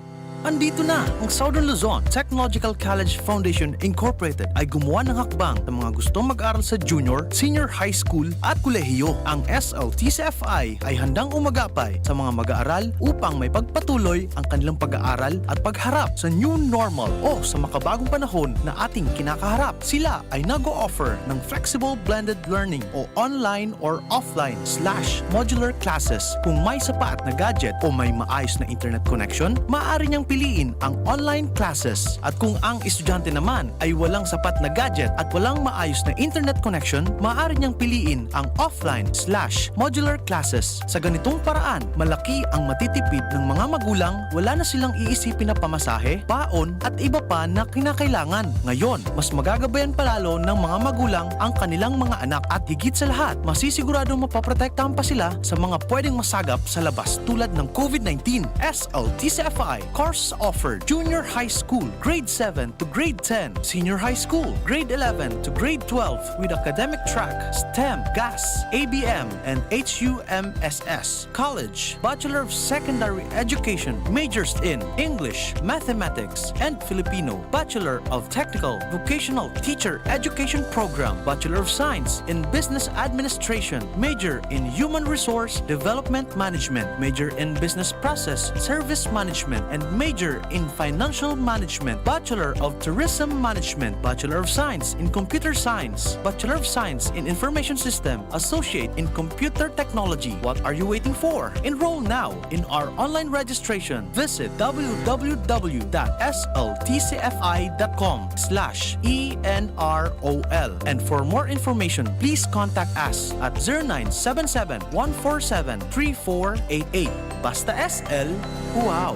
Andito na ang Southern Luzon Technological College Foundation Incorporated ay gumawa ng hakbang sa mga gustong mag-aral sa junior, senior high school at kolehiyo. Ang S L T C F I ay handang umagapay sa mga mag-aaral upang may pagpatuloy ang kanilang pag-aaral at pagharap sa new normal o sa makabagong panahon na ating kinakaharap. Sila ay nag-o-offer ng flexible blended learning o online or offline slash modular classes. Kung may sapat na gadget o may maayos na internet connection, maaari niyang piliin ang online classes. At kung ang estudyante naman ay walang sapat na gadget at walang maayos na internet connection, maaari niyang piliin ang offline slash modular classes. Sa ganitong paraan, malaki ang matitipid ng mga magulang, wala na silang iisipin na pamasahe, baon, at iba pa na kinakailangan. Ngayon, mas magagabayan palalo ng mga magulang ang kanilang mga anak at higit sa lahat, masisiguradong mapoprotektahan pa sila sa mga pwedeng masagap sa labas tulad ng COVID nineteen. S L T C F I course offered: Junior High School, Grade seven to Grade ten, Senior High School, Grade eleven to Grade twelve with academic track, STEM, GAS, A B M, and H U M S S. College, Bachelor of Secondary Education, majors in English, Mathematics, and Filipino, Bachelor of Technical Vocational Teacher Education Program, Bachelor of Science in Business Administration, major in Human Resource Development Management, major in Business Process Service Management, and major in Financial Management, Bachelor of Tourism Management, Bachelor of Science in Computer Science, Bachelor of Science in Information System, Associate in Computer Technology. What are you waiting for? Enroll now in our online registration. Visit w w w dot s l t c f i dot com slash e n r o l. And for more information, please contact us at zero nine seven seven, one four seven, three four eight eight. Basta S L, wow!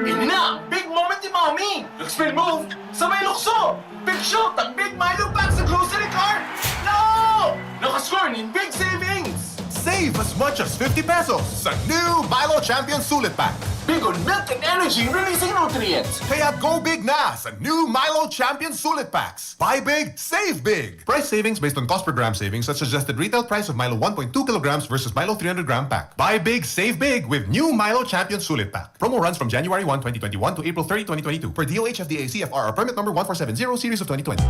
Ini na ang big moment ni Mommy! Nag-spin move sa may lukso! Big shot ang Big Milo Pack sa grocery cart! No! Nakascore nin big savings! Save as much as fifty pesos sa new Milo Champion Sulit Pack. Big on milk and energy releasing nutrients. Kaya go big na sa new Milo Champion Sulit Packs. Buy big, save big. Price savings based on cost per gram savings at suggested retail price of Milo one point two kilograms versus Milo three hundred gram pack. Buy big, save big with new Milo Champion Sulit Pack. Promo runs from January one, twenty twenty-one to April thirty, twenty twenty-two, per D O H F D A C F R or permit number one four seven zero series of twenty twenty.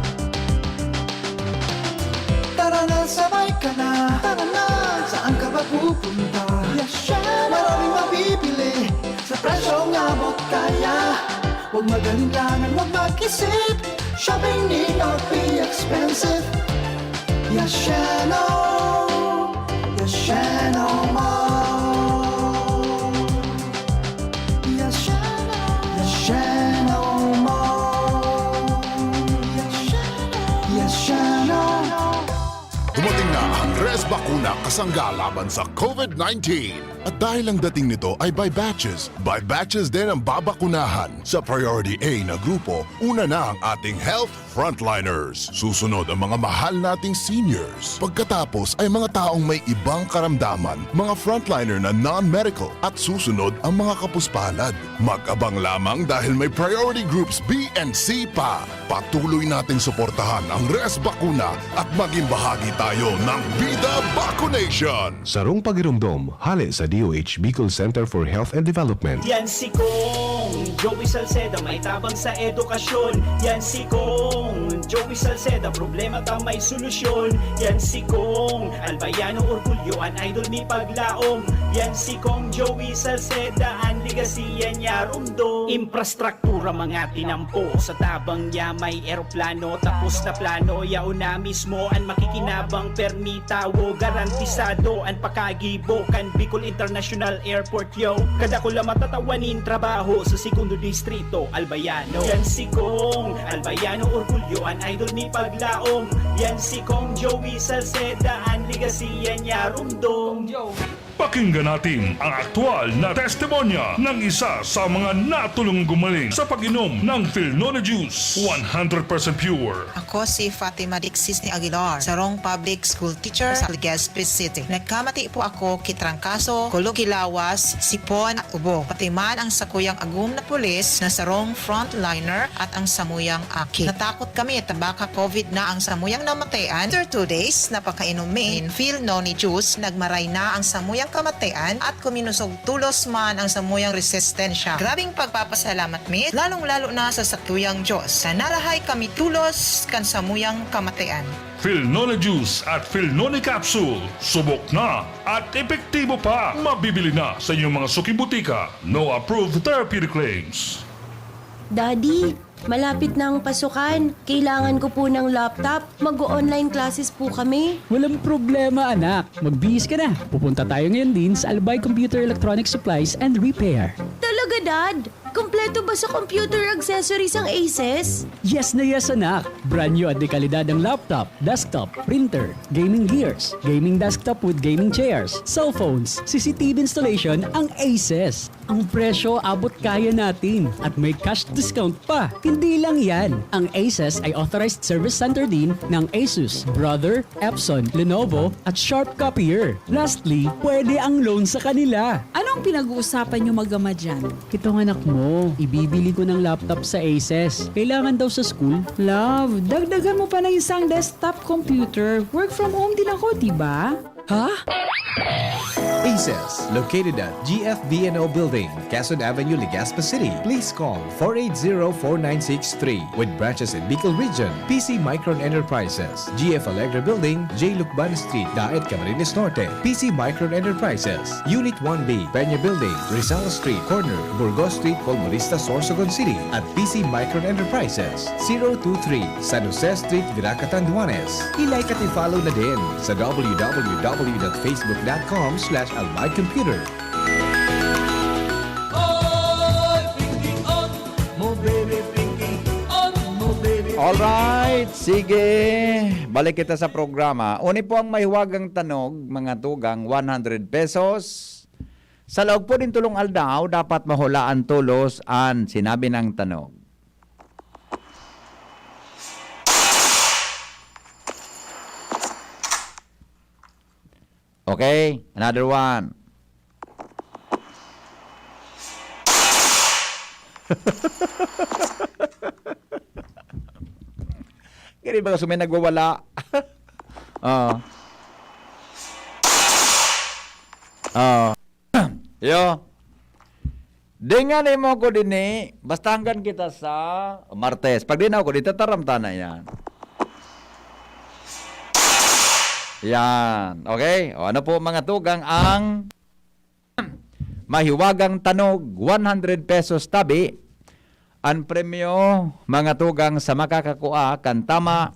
Tara na, sabay ka na. Tara na. Saan ka ba pupunta? Yes, syempre. Maraming mabibili sa presyong abot kaya. Huwag mag-alinlangan, huwag mag-isip. Shopping need not be expensive. Yashano, Yashano Mall. Yashano, Yashano Mall. Yashano, Yashano. Dumating na ang Res Bakuna kasangga laban sa COVID nineteen. At dahil ang dating nito ay by batches, by batches din ang babakunahan. Sa Priority A na grupo, una na ang ating health frontliners. Susunod ang mga mahal nating seniors. Pagkatapos ay mga taong may ibang karamdaman, mga frontliner na non-medical, at susunod ang mga kapuspalad. Mag-abang lamang dahil may priority groups B and C pa. Patuloy nating suportahan ang Res Bakuna at maging bahagi tayo ng Bida Vaccination! Sarong pagiromdom, hale sa D O H Bicol Center for Health and Development. Yan si Kong Joey Salceda, may tabang sa edukasyon. Yan si Kong Joey Salceda, problema ta may solusyon. Yan si Kong Albayano, orgulyo an idol mi paglaom. Yan si Kong Joey Salceda, an legacy yan niya rumdom. Infrastruktura mga tinampo, sa tabang niya may eroplano. Tapos na plano, yaon na mismo an makikinabang. Permi tawo, garantisado an pakagibo kan Bicol International Airport, yo. Kadakula matatawa nin trabaho sa Segundo Distrito, Albayano. Yan si Kong Albayano, orgulyo an idol mi paglaom. Yan si Kong Joey Salceda, an legacy yan niya rumdom. Pakinggan natin ang aktual na testimonya ng isa sa mga natulong gumaling sa pag-inom ng Filnone Juice, one hundred percent pure. Ako si Fatima Dixis ni Aguilar, sarong public school teacher sa Legazpi City. Nagkamati po ako ki trangkaso, kulog ki lawas, sipon at ubo. Pati man ang sakuyang agom na pulis na sarong frontliner at ang samuyang aki. Natakot kami ta baka COVID na ang samuyang namatayan. After two days, napakainom mi nin Filnone juice, nagmaray na ang samuyang kamatayan at kuminusog tolos man ang samuyang resistensya. Grabing pagpapasalamat mi, lalong-lalo na sa satuyang Diyos, na narahay kami tolos kan samuyang kamatayan. Philnone Juice at Philnone Capsule, subok na at epektibo pa. Mabibili na sa inyong mga suking botika. No approved therapeutic claims. Daddy, malapit na ang pasukan. Kailangan ko po ng laptop. Mag-o-online classes po kami. Walang problema, anak. Magbihis ka na. Pupunta tayo ngayon din sa Albay Computer Electronic Supplies and Repair. Talaga, Dad? Kompleto ba sa computer accessories ang Aces? Yes na yes, anak. Brand new at dekalidad ang laptop, desktop, printer, gaming gears, gaming desktop with gaming chairs, cellphones, C C T V installation ang Aces. Ang presyo abot kaya natin at may cash discount pa. Hindi lang yan. Ang Aces ay authorized service center din ng Asus, Brother, Epson, Lenovo at Sharp Copier. Lastly, pwede ang loan sa kanila. Anong pinag-uusapan niyo mag-ama dyan? Itong anak mo, ibibili ko ng laptop sa Aces. Kailangan daw sa school. Love, dagdagan mo pa ng isang desktop computer. Work from home din ako, di ba? Ha? Aces, located at G F B N O Building, Quezon Avenue, Legazpi City. Please call four eight zero, four nine six three. With branches in Bicol Region, P C Micron Enterprises, G F Alegre Building, J Lucban Street, Daet, Camarines Norte. P C Micron Enterprises, Unit one B, Peña Building, Rizal Street, corner, Burgos Street, Polmorista, Sorsogon City. At P C Micron Enterprises, zero two three, San Jose Street, Virac, Catanduanes. I-like at i-follow na din sa w w w dot facebook dot com slash albay computer. Oy, pinking on mo, baby, pinking on mo, baby. Alright, sige. Balik kita sa programa. Uni po ang mahiwagang tanog, mga tugang, one hundred pesos. Sa laog po din tulong aldaw, dapat mahulaan tolos an sinabi ng tanog. Okay, another one. Kini ba kasi may nagwawala? Oh. Oh. Yo. Dingan mo ko dini, basta hanggan kita sa Martes. Pag di na ako, di tataram ta na yan. Yan. Okay? O ano po mga tugang ang mahiwagang tanog, one hundred pesos tabi. Ang premyo, mga tugang, sa makakakua kan tama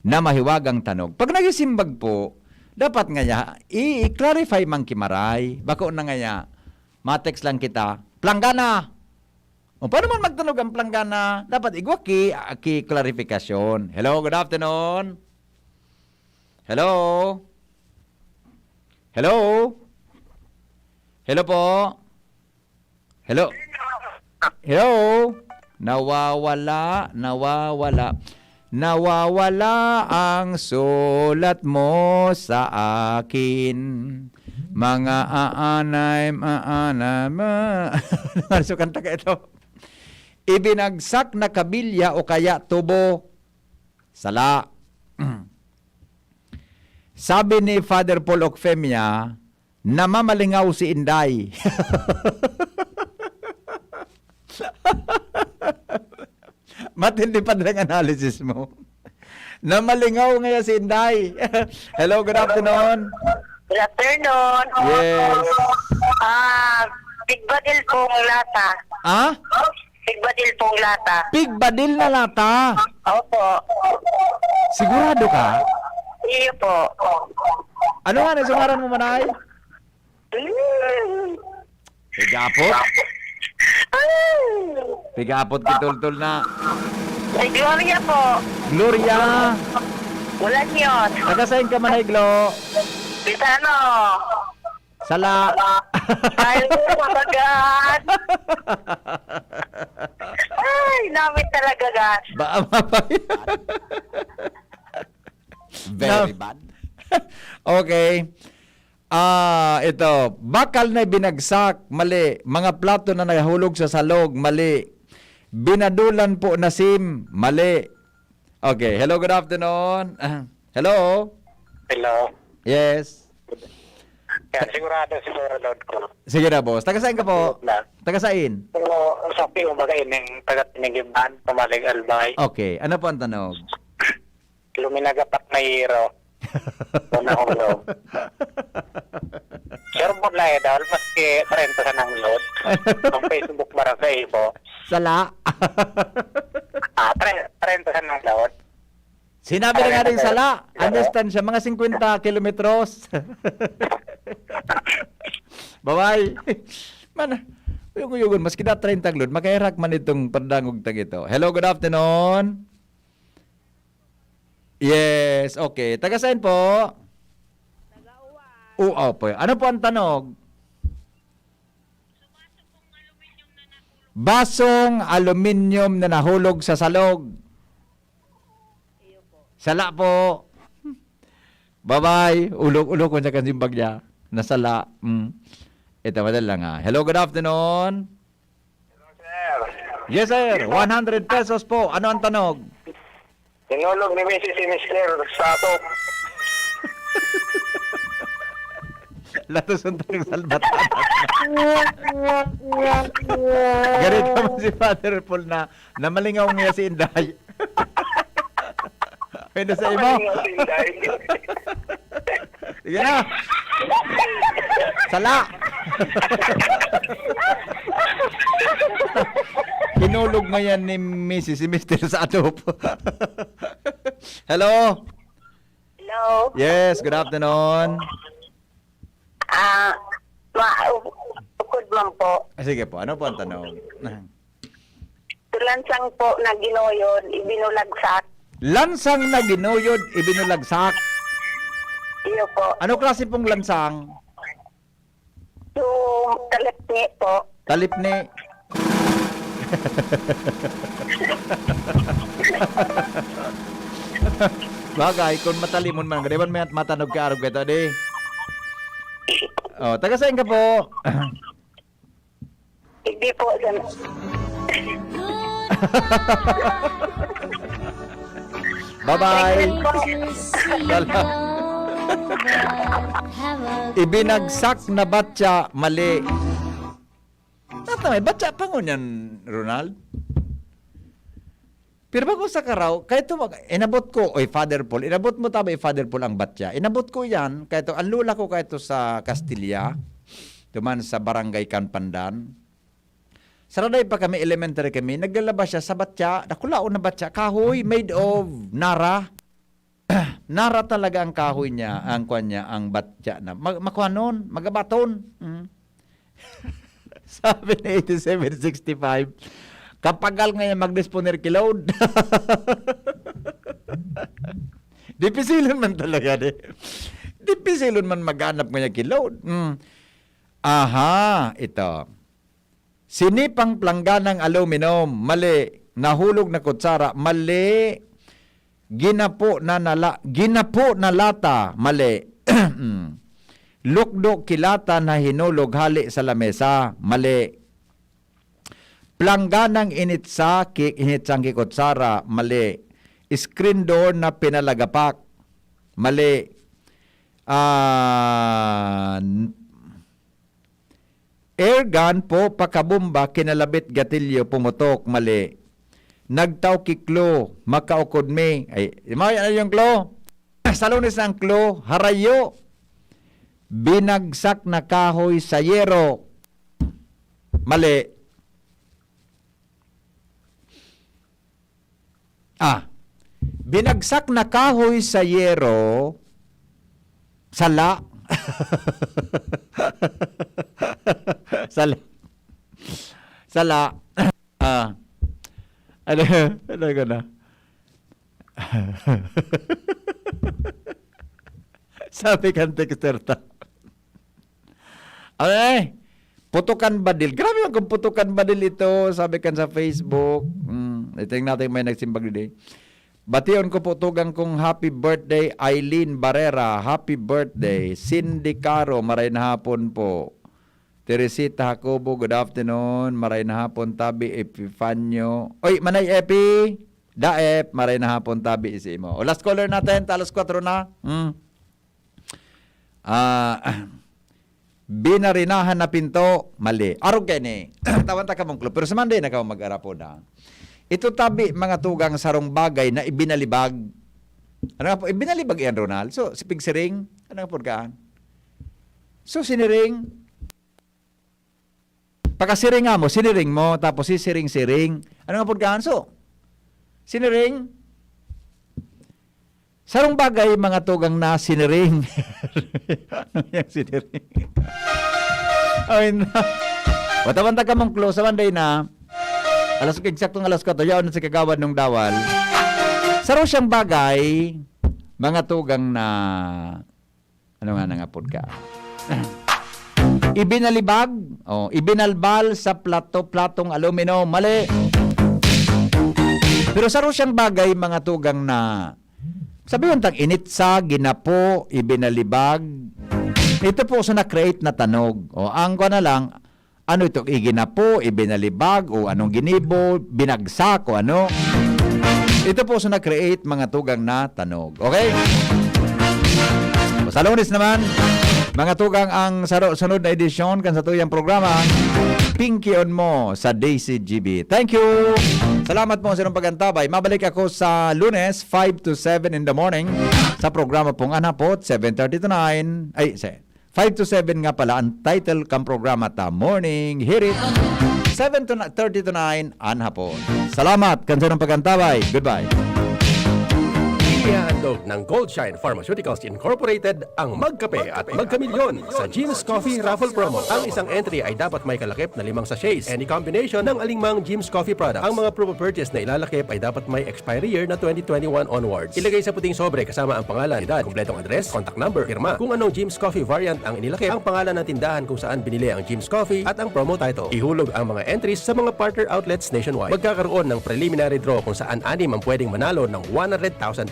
na mahiwagang tanog. Pag nagisimbag po, dapat ngaya, i- i-clarify man ki maray. Bako na ngaya, matext lang kita, planggana! O paano man magtanog ang planggana? Dapat igwa ki, ki clarification. Hello, good afternoon. Hello? Hello? Hello po? Hello? Hello? Nawawala, nawawala. Nawawala ang sulat mo sa akin. Mga aanay, aanay, ma... Ano sa kanta ka ito? Ibinagsak na kabilya o kaya tubo. Sala. Sabi ni Father Paul Ocfemia, namamalingaw si Inday. Matindi pa ang analysis mo. Namalingaw ngaya si Inday. Hello, good afternoon. Good afternoon. Yes. Ah, pigbadil pong lata. Ah? Pigbadil pong lata. Pigbadil na lata. Opo. Sigurado ka? Iyo po. Ano nga na sungaran mo, manay? Mm. Pigapot? Ay. Pigapot kitultol na. Si Gloria po. Gloria! Wala niyon. Taga saan ka, manay Glo? Bisano. Sala! Ay, mabagat. Ay, namit talaga, gas. Ba, ba, ba? Very bad. Okay. Ah, ito. Bakal na binagsak, mali. Mga plato na nahulog sa salog, mali. Binadulan po na sim, mali. Okay. Hello, good afternoon. Ah, hello? Hello. Yes. Yan, sigurado, siguro, Lord ko. Sige na, boss. Taga saan ka po? Na. Taga saan? Pero, sa Pio, baga, ining taga Tinigiban, Pamalig, Albay. Okay. Ano po ang tanong? Luminagapat na hero. Una ko, Lord. Sure po na, eh, dahil maski treinta sa nang load. Ang Facebook bara sa ibo. Sala. Ah, tre-, treinta sa nang load. Sinabi na nga din sala. Ang distansya, mga singkwenta kilometros. Bye-bye. Man, uyog-uyogon, maski na treinta ang load, makaherak man itong pandangog tag ito. Hello, good afternoon. Yes, okay. Taga saan po? Oo po. Ano po ang tanog? Basong aluminium na nahulog sa salog. Sala po. Bye-bye. Ulog-ulog ko sa kasimbag niya. Nasala. Mm. Ito, madali lang, ah. Hello, good afternoon. Sir. Yes, sir. One hundred pesos po. Ano ang tanog? Hinulog ni Misis si Mister sa atop. Latos ang tanong salbatan. Ganito mo si Father Paul na namalingaw niya si Inday. Pwede sa imo. Namalingaw si Inday. Sige na. Sala. Hinulog ngayon ni Misis si Mister sa atop. Hello? Hello? Yes, good afternoon. Ah, ma-, u-, ukod man po. Ah, sige po, ano po ang tanong? Lansang po na ginuyod, ibinulagsak. Lansang na ginuyod, ibinulagsak. Iyo po. Ano klase pong lansang? Yung talipni po. Talipni. Bagay, kung matalimon man, gariban may matanog ka arog ito, di? Oh, taga saan ka po? Hindi po, sir. Bye-bye. Pregnant po. Wala. Ibinagsak na batya, mali. Tata, may batya pa ngunyan, Ronald. Pero bago sa karaw, kaya ito, inabot ko, oy, Father Paul, inabot mo tama, eh, Father Paul, ang batya. Inabot ko yan, kaya ito, ang lola ko kaya ito sa Castilla, duman sa Barangay Canpandan. Saraday pa kami, elementary kami, naglalaba siya sa batya, dakulaon na batya, kahoy, made of nara. Nara talaga ang kahoy niya, ang kwan niya, ang batya na. Ma-, makuhanon, magabaton. Mm. Sabi ni eighty-seven sixty-five, "Kapagal ngayon magdisponer ki load." Dipisilon man talaga, di. Dipisilon man maghanap ngayon ki load. Mm. Aha, ito. Sinipang plangganang aluminum, mali. Nahulog na kutsara, mali. Ginapo na nala-, ginapo na lata, mali. Lukdo ki lata na hinulog hale sa lamesa, mali. Plangganang initsa ki-, initsang ki kutsara, mali. Screen door na pinalagapak, mali. Ah, n-, Airgun po, pakabomba, kinalabit, gatilyo, pumutok, mali. Nagtao ki klo, makaukod mi. Ay, di ba, ano yung klo? Sa Lunes ang klo, harayo. Binagsak na kahoy sa yero. Mali. Ah, binagsak na kahoy sa yero, sala. Sala. Sala. Ah. Ano, ano ko na? Sabi kan texter ta. Ano eh? Putukan badil. Grabe man kung putukan badil ito, sabi kan sa Facebook. Hmm, ito yung natin may nagsimbag din. Bation ko po, tugang kong happy birthday, Eileen Barrera. Happy birthday. Cindy Caro, maray na hapon po. Teresita Jacobo, good afternoon. Maray na hapon, Tabi Epifanio. Oy, Manay Epi! Daep, maray na hapon, Tabi, isi mo. O, last caller natin, alas kwatro na. Hmm. Ah, Binarinahan na pinto, mali. Arog kaini. Tawan ta kamong clue. Pero sa Monday na kamo mag-arapod, ha? Ito tabi, mga tugang, sarong bagay na ibinalibag. Ano nga po? Ibinalibag yan, Ronald. So, si pigsiring, ano nga po kaan? So, siniring. Pagkasiring nga mo, siniring mo, tapos sisiring-siring. Ano nga po kaan? So, siniring. Sarong bagay, mga tugang, na siniring. Ano yung siniring? Ay, na. Wata man ta kamong clue, sa Monday na. Alas, eksaktong alas kwatro, yaon na si Kagawad nung dawal. Saro siyang bagay, mga tugang, na, ano nga nangapod ka? Ibinalibag, oh, ibinalbal sa plato, platong alumino. Mali. Pero saro siyang bagay, mga tugang, na sabi mo, tag initsa, ginapo, ibinalibag. Ito po sa na-create na tanog. O, ang ko na lang, ano ito, iginapo, ibinalibag, o anong ginibo, binagsak, o ano. Ito po sa na-create, mga tugang, na tanog. Okay? O, sa Lunes naman, mga tugang, ang saro-, sunod na edisyon kan sa tuyang programa, Pinkion Mo sa D C G B. Thank you! Salamat po sa inyong pag-antabay. Mabalik ako sa Lunes, five to seven in the morning, sa programa pong Anhapot, seven thirty to nine. Ay, se-, five to seven nga pala ang title kang programa ta, Morning Hirit. Seven to na-, thirty to nine, Anhapot. Salamat kan sa inyong pag-antabay. Goodbye. Ihahandog ng Goldshine Pharmaceuticals Incorporated ang Magkape at Magkamilyon sa Jim's Coffee Raffle Promo. Ang isang entry ay dapat may kalakip na limang sachets, any combination ng alingmang Jim's Coffee product. Ang mga proof of purchase na ilalakip ay dapat may expiry year na twenty twenty-one onwards. Ilagay sa puting sobre kasama ang pangalan, edad, kumpletong address, contact number, pirma. Kung anong Jim's Coffee variant ang inilakip, ang pangalan ng tindahan kung saan binili ang Jim's Coffee at ang promo title. Ihulog ang mga entries sa mga partner outlets nationwide. Magkakaroon ng preliminary draw kung saan anim ang pwedeng manalo ng one hundred thousand